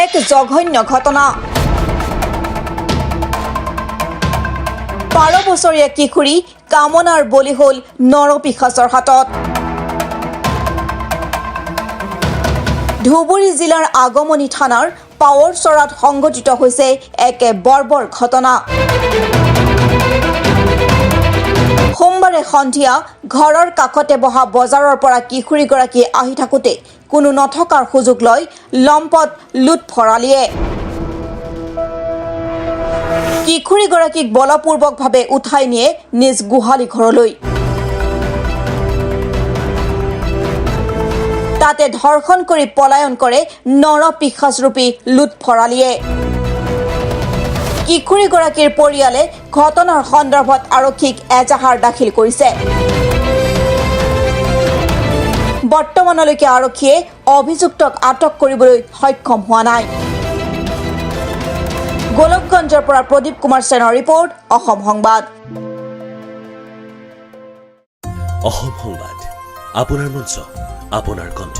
এক জঘন্য ঘটনা। 12 বছৰীয়া কিশোৰী কামনাৰ বলি হ'ল নৰপিশাচৰ হাতত। ধুবুৰী জিলাৰ আগমনি থানাৰ পাৱৰচৰাত সংঘটিত হৈছে এক বৰ্বৰ ঘটনা। সোমবাৰে সন্ধিয়া ঘৰৰ কাষতে বহা বজাৰৰ পৰা কিশোৰীগৰাকীয়ে আহি থাকোঁতে কোনো নথকাৰ সুযোগ লৈ লম্পট লুটফৰ আলীয়ে কিশোৰীগৰাকীক বলপূৰ্বকভাৱে উঠাই নিয়ে নিজ গোহালি ঘৰলৈ। তাতে ধৰ্ষণ কৰি পলায়ন কৰে নৰপিশাচৰূপী লুটফৰ আলীয়ে। কিশোৰীগৰাকীৰ পৰিয়ালে ঘটনাৰ সন্দৰ্ভত আৰক্ষীক এজাহাৰ দাখিল কৰিছে। বৰ্তমানলৈকে আৰক্ষীয়ে অভিযুক্তক আটক কৰিবলৈ সক্ষম হোৱা নাই। গোলকগঞ্জৰ পৰা প্ৰদীপ কুমাৰ সেনৰ ৰিপৰ্ট, অসম সংবাদ। অসম সংবাদ, আপোনাৰ মঞ্চ, আপোনাৰ কণ্ঠ।